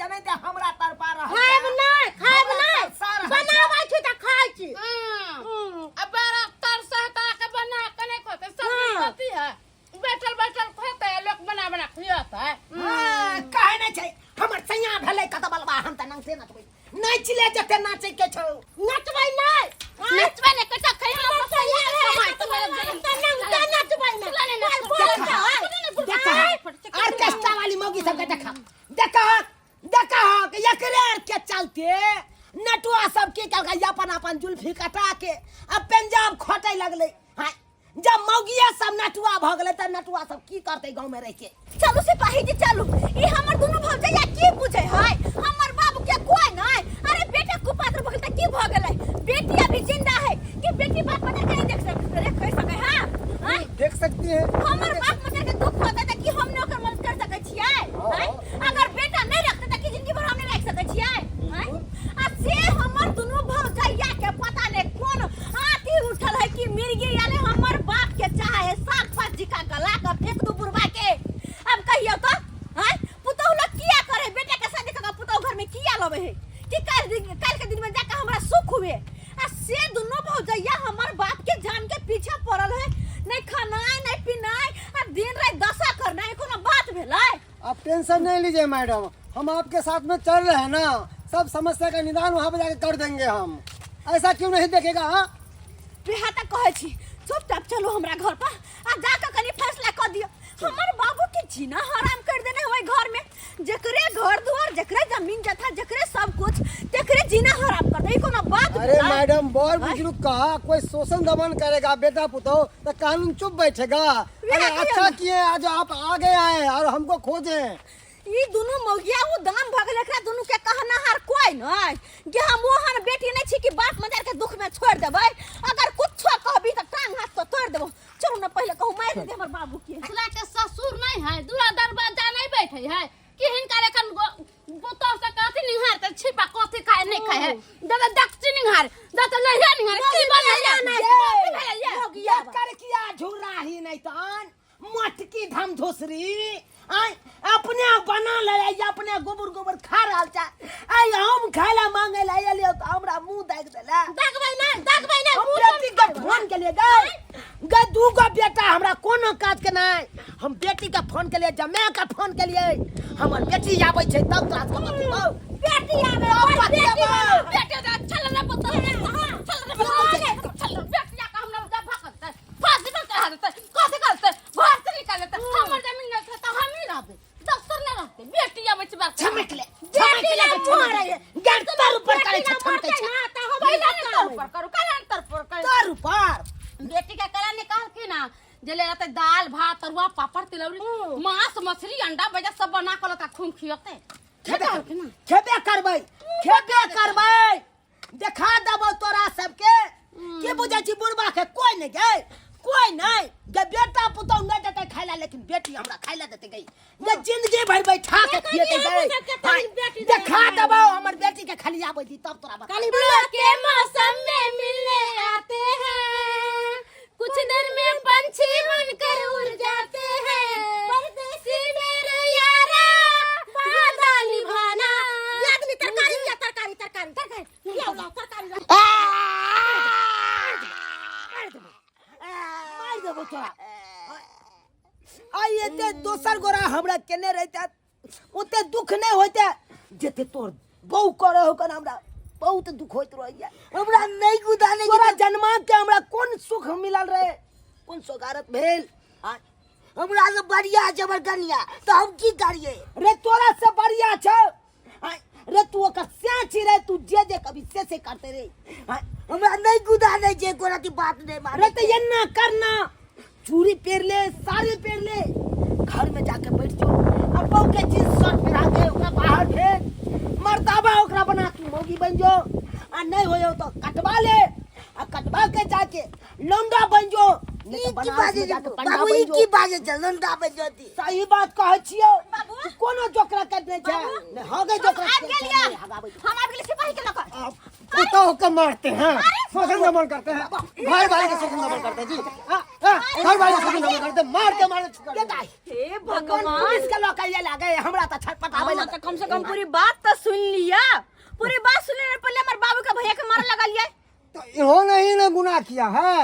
जनै ते हमरा तरपा रहल खायब छै। नहि खायब हमरा नहि तरसा रहल छै। बनाबै छी तऽ खाइ छी अब बड़ा तरसा है के बना के नहीं खोते सब कथी है बैठल बैठल खोते है लोग बना बना खियाता है हाँ, कहै नहि छै हमर सैया भेलै कत बलबा हम तऽ नंगते नचबै नाचि ले जते नाचै के छौ नचबै नहि नचबै ने कटा खाई हम ऑर्केस्ट्रा वाली मौगी सबके देखा देखा देखा कि एकरे आर के चलते नटुआ सब की केलकै अपन अपन जुल्फी कटा के आ पंजाब खोटे लगलै हाँ जब मौगिया सब नटुआ भऽ गेलै तऽ नटुआ सब की करतै गाँवमे रहि के चलू सिपाही जी चलू ई हमर दुनू भौजैया की बुझे है हमर बाबू के कोई नहीं अरे बेटा कुपात्र भऽ गेल त की भऽ गेलै बेटी अभी जिंदा है कि बेटी बाप मदर के नहीं देख सक अरे कह सके हां आँय? देख सकती है हमर बाप मदर के दुख होता त की हम ने ओकर मदद कर सकै छियै आँय? अगर बेटा नहीं रखते त की जिंदगी भर हम नहीं रख सकै छियै आँय? आ से हमर दुनू भौजैया के पता नहीं कोन हाथी उठल है कि मिर्गी आले हमर बाप के चाहे है साग पात जी का गला के फेंक दू बुढ़वा के अब कहियो तो हैं पुतहु लोग किया करे बेटा के शादी कर पुतहु घर में किया लबे है कि काल दिन काल के दिन में जाके हमरा सुख हुए आ से दुनू भौजैया हमर बाप के जान के पीछे पड़ल है नहीं खानाय नहीं पीनाय आ दिन रात दशा करना है कोनो बात भेलै आप टेंशन नहीं लीजिए मैडम हम आपके साथ में चल रहे हैं ना सब समस्या का निदान वहाँ पे जाके कर देंगे हम ऐसा क्यों नहीं देखेगा हाँ वएह तऽ कहै छी चुपचाप चलू हमरा घर पर आ जाके कनि फैसला कऽ दियौ हमर बाबू के जीना हराम कर देने ओहि घर में जकरे घर दुआर जकरे जमीन जथा जकरे सब कुछ तकरे जीना हराम कर दे ई कोनो बात अरे भेलै? मैडम बड़ बुजुर्ग का कोई शोषण दमन करेगा बेटा पुतो तो कानून चुप बैठेगा अरे कहियो अच्छा ना। किए आज आप आगे आए और हमको खोजे ई दुनू मौगिया उ दाम भऽ गेल एकरा दुनू के कहनाहार कोई नहीं जे हम ओहन बेटी नहीं छी कि बाप मजार के दुख में छोड़ देबै अगर कुछो कहबी तऽ टांग हाथ तो तोड़ देबो चलू ना पहिले कहू मारि दे हमर बाबू के मिथिला के ससुर नहीं है दूरा दरवाजा नहीं बैठे है कि हिनका एखन गोतो से कथी निहार त छिपा कथी खाए नहीं खाए है दादा दक्षिण निहार दादा लहिया निहार की बनैया कथी भेलैया मौगिया एकर किया झुराही नहीं तन मोटकी धम धुसरी आय अपने बना ले अपने गोबर गोबर खा रहल छै आय हम खाय ला मांगे ला एलियो तऽ हमरा मुंह दागि देला दागबै नहीं दागबै नहीं हम बेटी के फोन के लिए गए गए दू गो बेटा हमरा कोनो काज के नहीं हम बेटी के फोन के लिए जमा के फोन के लिए हमर बेटी आबै छै तब तोरा सबके बतेबौ बेटी आवे तब बड़ बेटी बतेबौ बेटे दा चल रे पुत्र चल रे पुत्र चल रे बेटिया का हमरा जा भकत फांसी पर चढ़ा देते कथी करते घर से निकाल देते हमर जमीन नहीं था तो हम ही रहबे डॉक्टर नहीं रहते बेटी आबै छै बात छमक ले छमक ले बेटी छमक ले गाड़ तर ऊपर करे छै छमकै छै ना तऽ हम पहला ने तर पर करू काला ने तर पर करू तर ऊपर बेटी के कला निकाल ना जे ले रहते दाल भात तरुआ पापड़ तिलौरी मांस मछली अंडा बजा सब बना के लता खून खियते खेबे खेबे करबै खेबे करबै देखा देबो तोरा सबके के बुझै छी बुढ़बा के कोई नहीं गए कोई नहीं गे बेटा पुतौह नहीं देते खाय ला लेकिन बेटी हमरा खाय ला देते गई गे जिंदगी भर बैठा के खिएते गई के बेटी देखा देबो हमर बेटी के खाली आबै दी तब तोरा बता के मौसम में मिलने आते हैं कुछ देर में पंछी बनकर उड़ जाते हैं परदेसी मेरे यारा वादा निभाना याद तरकारी लिया तरकारी तरकारी तरकारी लिया लाओ तरकारी लाओ। मारि देबो तोरा आइ एते दोसर गोरा हमरा केने रहिते ओते दुख नहि होइते जते तोर बहु करे हो हमरा बहुत दुख होइत रहैया हमरा नहीं गुदाने तोरा जन्मा के हमरा कोन सुख मिलल रहे कोन सोगारत भेल आ हमरा से बढ़िया छै हमर कनिया तो हम की करिए रे तोरा से बढ़िया छौ आय, रे तू ओकर से छी रे तू जे जे कभी से से करते रे आय, हमरा नहीं गुदाने छै एको रति बात नहीं रे माने तो एना करना चूड़ी पेर ले साड़ी पेर ले घर में जाके बैठ जो अब बहू के जींस शर्ट पहिरा के ओकरा बाहर भेज मर्दाबा ओकरा बना तू मौगी बन जो आ नहीं हो तो कटवा ले आ कटवा के जाके लौंडा बन जो नहीं ई तो की बनारस बाजे में जाके पंडा बाबू बन ई जो की बाजे छै लंडा पे ज्योति सही बात कहै छियौ बाबू। तू कोनो जोकरा के नहि छै बाबू। नहि हगे जोकरा हम आबि के गेलियै नहि हगाबै हम आबि गेलियै सिपाही के लऽ कऽ कुत्ता को मारते हैं, शोषण दमन करते हैं, भाई भाई का शोषण दमन करते हैं जी। हाँ, हाँ, भाई भाई का शोषण दमन करते हैं, मार के मारे गे दाई हे कौन भगवान। पुलिस के लऽ के ये लागे हमरा तऽ छटपटाबै हाँ, तो कम से कम पूरी बात तो सुन लिया। पूरी बात सुनने से पहले हमारे बाबू का भैया के मारे लगा लिया। तो इन्होंने ही ना गुनाह किया है।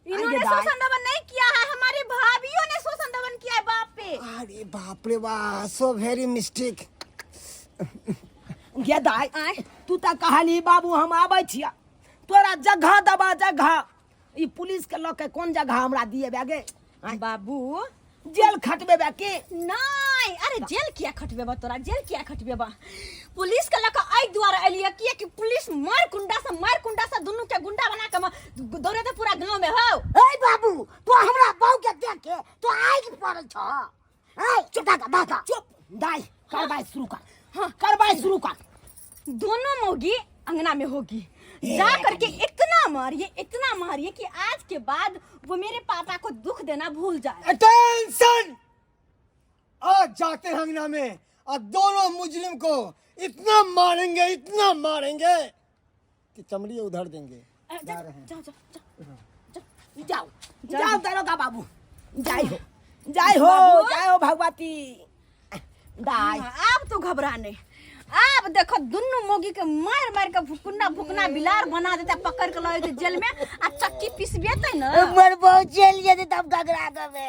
इन्होंने दाई। शोषण दमन नहीं किया है, हमारी भाभीियों ने शोषण दमन किया है बाप पे। अरे बाप रे बा, सो वेरी मिस्टेक। गे दाई, तू तऽ कहली बाबू हम आबै छियै, तोरा जगह दबा जगह, ई पुलिस के लऽ के कोन जगह हमरा दिए गे? बाबू जेल खटबे बे की? नहीं, अरे जेल किया खटबे बा तोरा, जेल किया खटबे बा? पुलिस के लका आई द्वारा एलिया किया कि पुलिस मार कुंडा से, मार कुंडा से दुनू के गुंडा बना के दौड़े ते पूरा गांव में हो। ए बाबू, तू हमरा बहू के देख के तो आगि पड़ल छ। ए चुप दादा दादा चुप दाई, कार्रवाई शुरू कर। हाँ, कार्रवाई शुरू कर। दोनों मोगी अंगना में होगी, जा करके इतना मारिए, इतना मारिए कि आज के बाद वो मेरे पापा को दुख देना भूल जाए। अटेंशन, आज जाते हैं अंगना में और दोनों मुजरिम को इतना मारेंगे, इतना मारेंगे कि चमड़ी उधर देंगे। जा जा रहे हैं। जा जा जा। जाओ जाओ दरोगा बाबू, जाय हो जाय हो जाय हो भगवती दाई। हाँ, अब तो घबरा नहीं, अब देखो दुनू मोगी के मार मार के भुकुना भुकना बिलार बना देता, पकड़ के लगे जेल में आ चक्की पिसबेते न। हमर बहू जेल जेते तब घबरा गबे।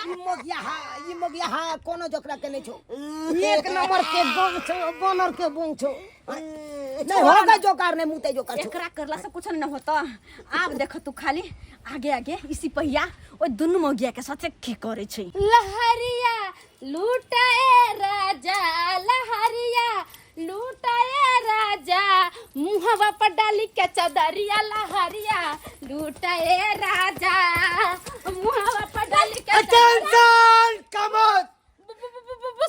ई मोगिया हा, ई मोगिया हा, कोनो जोकरा के नहीं छो, एक नंबर के गोंग छो, बानर के बोंग छो, नहीं होगा जोकार नहीं मुते जोकर छो। एकरा करला से कुछ न होता। आब देखो तू खाली आगे आगे इसी पहिया ओ दुनू मोगिया के साथे की करे छै। लहरिया लूटाए राजा, लहरिया लूटाए राजा, मुहवा पर डाली के चदरिया, लहरिया लूटाए राजा, मुहवा पर डाली के अटेंशन कमत।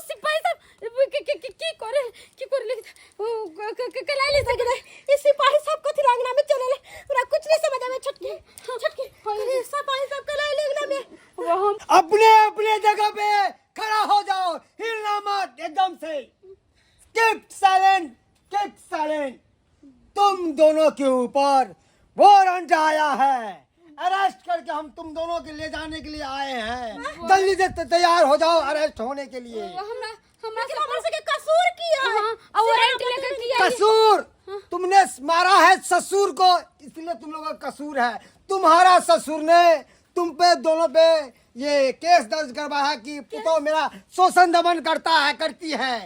सिपाही साहब की करे, की करे कलाली से ई सिपाही साहब कथी अंगना में चलल, हमरा कुछ नहीं समझ आवे। छोटकी छोटकी, अरे सिपाही साहब कलाली अंगना में। वो हम अपने अपने जगह पे खड़ा हो जाओ, हिलना मत एकदम से। कीप साइलेंट, कीप साइलेंट। तुम दोनों के ऊपर वारंट आया है, अरेस्ट करके हम तुम दोनों के ले जाने के लिए आए हैं। जल्दी से तैयार हो जाओ अरेस्ट होने के लिए। हमरा हमरा लेकिन हमर सबके कसूर की है? हाँ, और वारंट लेकर किया कसूर तुमने मारा है ससुर को, इसलिए तुम लोगों का कसूर है। तुम्हारा ससुर ने तुम पे दोनों पे ये केस दर्ज करवाया कि पुतो मेरा शोषण दमन करता है, करती है,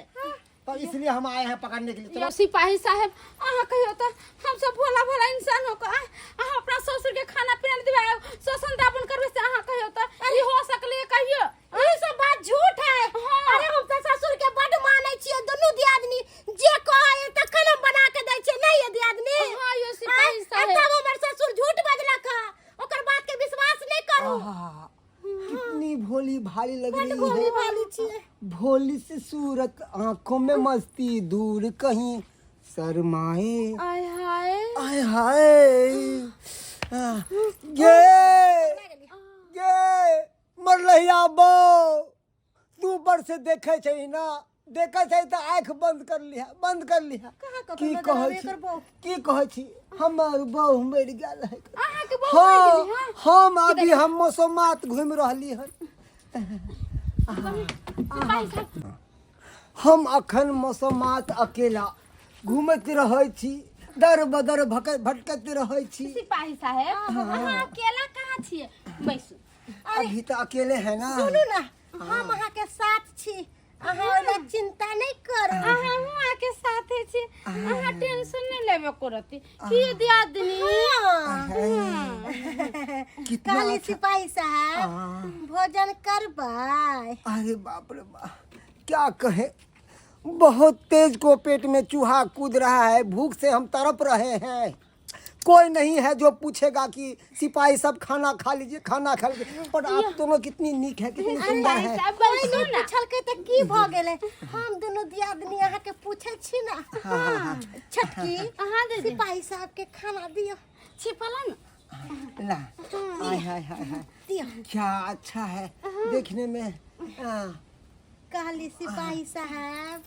तो इसलिए हम आए हैं पकड़ने के लिए। यो सिपाही साहब, अहाँ कहियो तो हम सब भोला भोला इंसान हो के अहाँ अपना ससुर के खाना पीना दिवाओ, शोषण दाबन करबे से अहाँ कहियो तो ई हो सकले कहियो? ई सब बात झूठ है। हाँ। अरे हम तो ससुर के बड मानै छियै, दुनू दियादनी जे कहै तखन हम बना के दै छियै, नहीं ये दियादनी? हाँ, यो सिपाही आँय? साहब। तब हमर ससुर झूठ बजलक है, ओकर बात के विश्वास नहीं करू। आहा, कितनी भोली भाली लग बड रही भोली है, भाली छियै। भोली सी सूरत, आंखों में मस्ती, दूर कहीं शर्माए। आय हाय आय हाय, गे गे मरलहिया बो, तू ऊपर से देखे छै ना, देखे छै तऽ आँखि बंद कर लिहा, बंद कर लिहा। की कहै छी, की कहै छी, हमर बहु मरि गेल है। अहाँ के बहु मरि हाँ गेली? हाँ। हम अभी हम मौसमात घूमि रहली हन। सिपाही साहब, हम अखन मौसमात अकेला घूमैत रहै छी, दर बदर भटकैत रहै छी। सिपाही साहेब, अहाँ अकेला कहाँ छियै? बैसू। अभी तऽ अकेले है ना। सुनू ना, हम अहाँ के साथ छी, अहाँ ओहि चिंता नहीं करू। अहाँ अहाँके साथे छी, अहाँ टेंशन नहीं लेबे करती की दियादनी। कितना कहली अच्छा। सिपाही साहब, हाँ। भोजन करबै? अरे बाप रे बाप, क्या कहे, बहुत तेज को पेट में चूहा कूद रहा है, भूख से हम तड़प रहे हैं। कोई नहीं है जो पूछेगा कि सिपाही सब खाना खा लीजिए, खाना खा लीजिए। पर आप दोनों कितनी नीक है, कितनी सुंदर है। साहब कोई बैसू नहीं ना। पूछलकै तऽ की भऽ गेलै, हम दुनू दियादनी अहाँके पूछै छी ना। छोटकी, अहाँ दे दियौ। सिपाही साहब के खाना दियौ। छिपला ना। ला, आय हाय हाय हाय, दियौ। क्या अच्छा है देखने में। कहली सिपाही साहब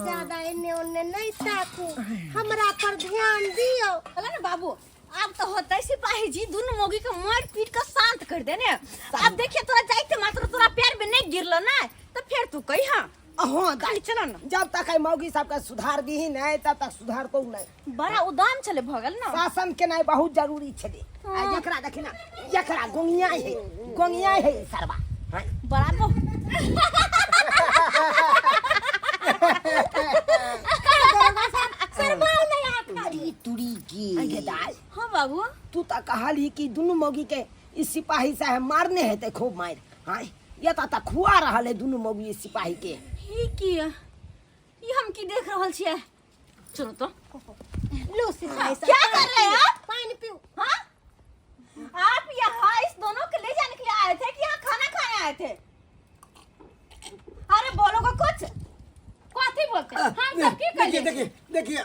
ज्यादा एने ओने नहीं ताकू हमरा पर ध्यान दियो बोला ना बाबू अब तो होता है सिपाही जी दोनों मोगी के मार पीट के शांत कर देने अब देखिए तोरा जाइते मात्र तोरा पैर में नहीं गिरलो ना तो फिर तू कही हाँ हाँ खाली चलो ना जब तक है मौगी साहब का सुधार दी नहीं तब तक सुधार को नहीं बड़ा उदाम चले भगल ना शासन के नहीं बहुत जरूरी छे आ एकरा देखी ना एकरा गोंगिया है गोंगिया है ई सरवा हाँ? बड़ा को अरे तुरी की आगे दाल हाँ बाबू तू तो कहली कि दुनू मौगी के ई सिपाही साहब मारने हेतै खूब मार हाँ ये तो त खुआ रहल है दुनू मौगी ई सिपाही के ई की ई हम की देख रहल छियै चलो तो लो सिपाही साहब क्या कर रहे हैं आप पानी पीऊ हाँ आप यहाँ इस दोनों को ले जाने के लिए आए थे कि यहाँ खाना खाने आए थे अरे बोलोगे कुछ कथी बोलते हम सब की देखिए करिए देखिए देखिए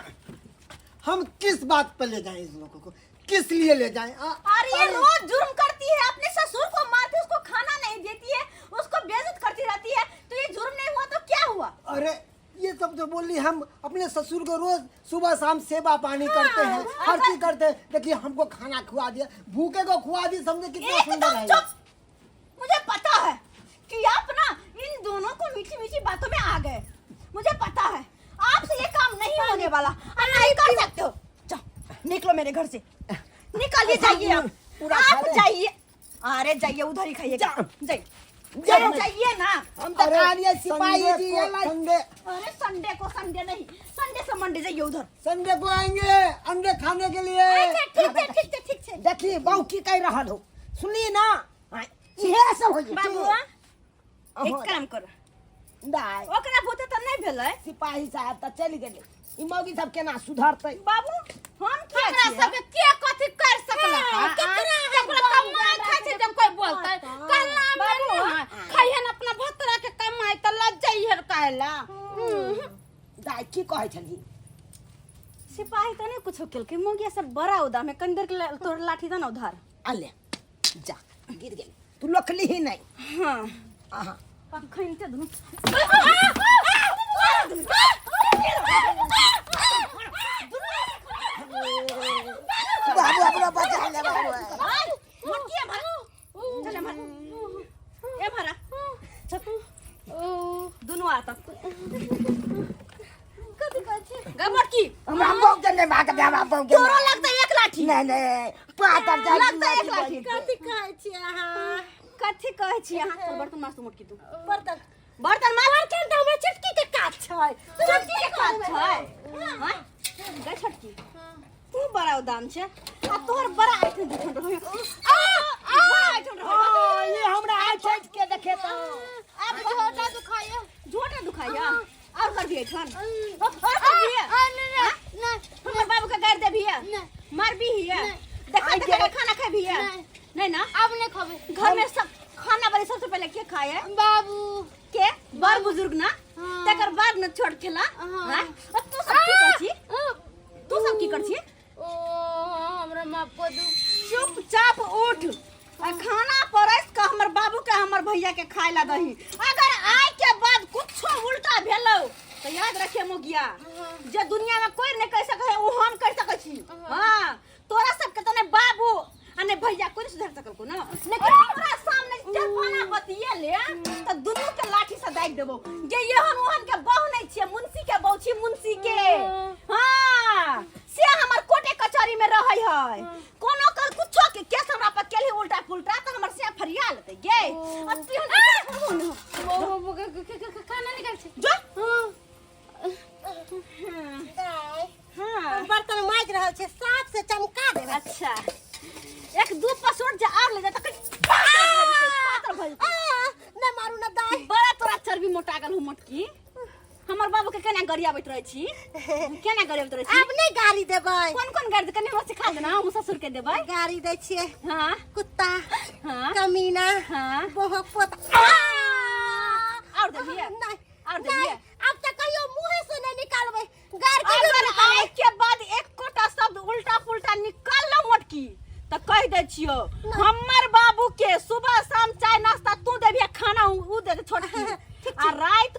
हम किस बात पर ले जाएं इस लोगों को किस लिए ले जाएं अरे ये रोज जुर्म करती है अपने ससुर को मारती है उसको खाना नहीं देती है उसको बेइज्जत करती रहती है तो ये जुर्म नहीं हुआ तो क्या हुआ अरे ये सब जो बोल रही हम अपने ससुर को रोज सुबह शाम सेवा पानी करते हैं हर चीज करते हैं देखिए हमको खाना खुआ दिया भूखे को खुआ दी समझे कितना सुंदर एकदम है ये। चुप मुझे पता है कि आप ना इन दोनों को मीठी मीठी बातों में आ गए मुझे पता है आपसे ये काम नहीं होने वाला और नहीं कर सकते हो जाओ निकलो मेरे घर से निकलिए जाइए आप पूरा खा आप ले। जाइए अरे जाइए उधर ही खाइए जा। जाइए जा। अरे जाइए ना हम तो अरे, कहलिए सिपाही संडे जी को- अला संडे अरे संडे को संडे नहीं संडे से मंडे जाइए उधर संडे को आएंगे अंडे खाने के लिए अच्छा ठीक छै ठीक छै ठीक छै देखी बहु की कह रहल हो सुनली ना हाँ, इहे सब होइए बाबू एक अहाँ, काम करो दाइ ओकरा भूते तो नहीं भेलै सिपाही साहब तऽ चलि गेलै ई मौगी सब केना सुधरतै बाबू हम किया हमरा छियै? सबके के कथी कर सकल हाँ, केकरा है केकरा कमाई खाइ छै जब कोई बोलतै कहला में नहीं है खाइहन अपना भतरा के कमाई त लज्जैहन काहेला दाइ की कहै छलही सिपाही तो नहीं कुछो केलकै मोगिया सब बड़ा उदाम है कंदर के तोर लाठी दे ना उधार अले जा गिर गेल तू लोकली ही नहीं हाँ आहा खैनते दुनू बाबू अपना बचा ले बाबू मोटकी मार चल मार ए मारा चल दुनू आता कथी कहै छी गा मोटकी हमरा बहुत नहीं भाग दे हमरा बहुत तोरो लगता एक लाठी नहीं नहीं पातर जा लगता एक लाठी कथी कहै छी अहाँ कथी कहै छी अहाँ चल बर्तन माज तू मोटकी तू बर्तन बर्तन माज बर्तन तऽ हमरा चुटकी के काज छै छोटकी के काज छै हाँ गे छोटकी तू बड़ा उदाम छै आ तोहर बड़ा ऐठन दुठन रहै आ बड़ा ऐठन रहै हाँ, ये हमरा आइ छठि के देखे तऽ अब बहुत दुखाइए झोटा दुखाइया और कर भी ऐठन और कर भी ना ना हमर बाबू के गारि देबही नहीं। मारबी हिया नहीं। देखा आई देखा के- के खाना खेबही नहीं। नहीं ना अब नहीं खबे घर में सब खाना वाले सबसे पहले के खाए है बाबू के बड़ बुजुर्ग ना हाँ। तकर बाद न छोट खेला हाँ। हाँ? अब तू सब की कर छी तू सब की कर छी ओ हमरा माफ कर दू चुपचाप उठ आ खाना परस के हमर बाबू के हमर भैया के खाए ला दही अगर आय के बाद कुछो उल्टा भेलो तो याद रखे मोगिया जे दुनिया में कोई नहीं कह सके है वो हम कर सके छी हां तोरा सब के तो ने बाबू आ ने भैया कोई नहीं सुधर सकल को ना लेकिन हमरा सामने जब बना बतिये ले तो दुनू के लाठी से दाग देबो जे एहन ओहन के बहु नहीं छिए मुंशी के बहु छी मुंशी के हां से हमर कोटे कचहरी में रहै है कोनो कर कुछो के केस हमरा पर केलही उल्टा पुल्टा तऽ हमर से फरिया लेतै गे आ तू एहन खाना निकाल छै जो दाइ हां बर्तन माजि रहल छै साफ से चमका देबै अच्छा एक दू पसोट जे आर ले जा तऽ पातर भऽ जेतै आ, नहि मारू ने दाइ बड़ा तोरा चर्बी मोटा गेल हूँ मोटकी हमर बाबू के केना गरियाबैत रहै छी केना गरियाबैत रहै छी आब नहि गाड़ी देबै कोन कोन गाड़ी कनि हमरा सिखा देना हम ससुर के देबै गाड़ी दै छियै हाँ कुत्ता हाँ कमीना हाँ बोहक पोता और देबियै नहि और देबियै नहि आब तऽ कहियो मुँहे से नहि निकालबै गाड़ कहियो अगर नहि निकालबै आइ के बाद एकोटा शब्द उल्टा पुल्टा निकाललो मोटकी तऽ कहि दै छियौ हमर बाबू के सुबह शाम चाय नाश्ता तू देबिहे खाना उ दे दे छोटकी आ राति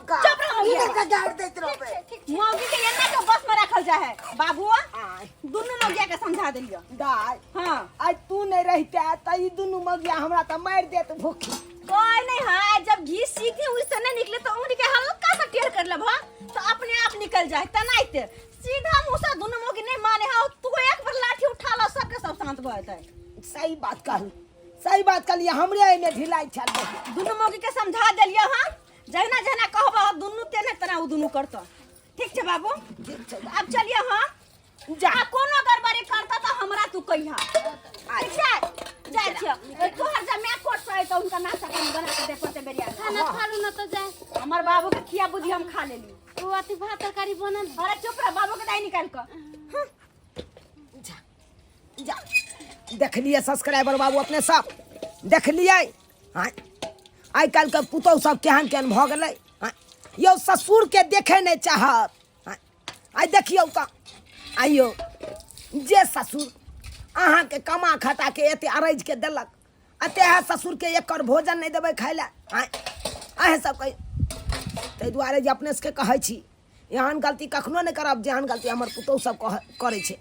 का चुप रहो इधर से गाड़ देत रहबे। मौगी के एना के बस में रखल जाए है बाबुआ। आय। दुनू मौगिया के समझा देलियो। दाय। हाँ। आइ तू नहीं रहिते त ई दुनू मगिया हमरा त मारि देत भूखी। कोई नहीं। हाँ, जब घी सीधे उड़ी से नहीं निकले तो उंगली के हल्का सा टेढ़ कर लेबह तो अपने आप निकल जाए। तनाइते सीधा मुंह से दुनू मौगी नहीं माने। हाँ, तू एक बार लाठी उठा लो, सबके सब शांत भऽ जेतै। सही बात कहलू, सही बात कहलियै, हमरे एहिमे ढिलाई छल बहुत। दुनू मौगी के समझा देलियै। हाँ, जहिना जहिना कहबह दुनू तेने तेना ओ दुनू करतऽ। ठीक छै बाबू? ठीक छै। आब चलिए। हाँ। जा। आ कोनो गड़बड़ी करता तऽ हमरा तू कहिहा, ठीक छै? जाइ छियौ। तोहर जब कोर्ट से अयतौ, हुनका नाश्ता पानी बना के दे पड़तै बेरिया। खाना खा लू न तो जाए। हमर बाबू के खिया बुद्धि, हम खा लेली। वो अथी भात तरकारी बनल है। अरे चुप रह, बाबू के दाई निकाल कऽ। जा जा। देखलियै सब्सक्राइबर बाबू, अपने सब देखलियै? आँय, आइ काल्हिके पुतहु सब केहन केहन भऽ गेलै। आँय यौ, ससुरके देखै नहि चाहत। आँय, आइ देखियौ तऽ आइयो जे ससुर अहाँके कमा खटा के एते अरैज के देलक आ तेहे ससुरके एकर भोजन नहि देबै खाय लए। आँय, अहेँ सब कहियौ। ताहि दुआरे जे अपने सबके कहै छी, एहन गलती कखनो नहि करब जेहन गलती हमर पुतहु सब कह करै छै।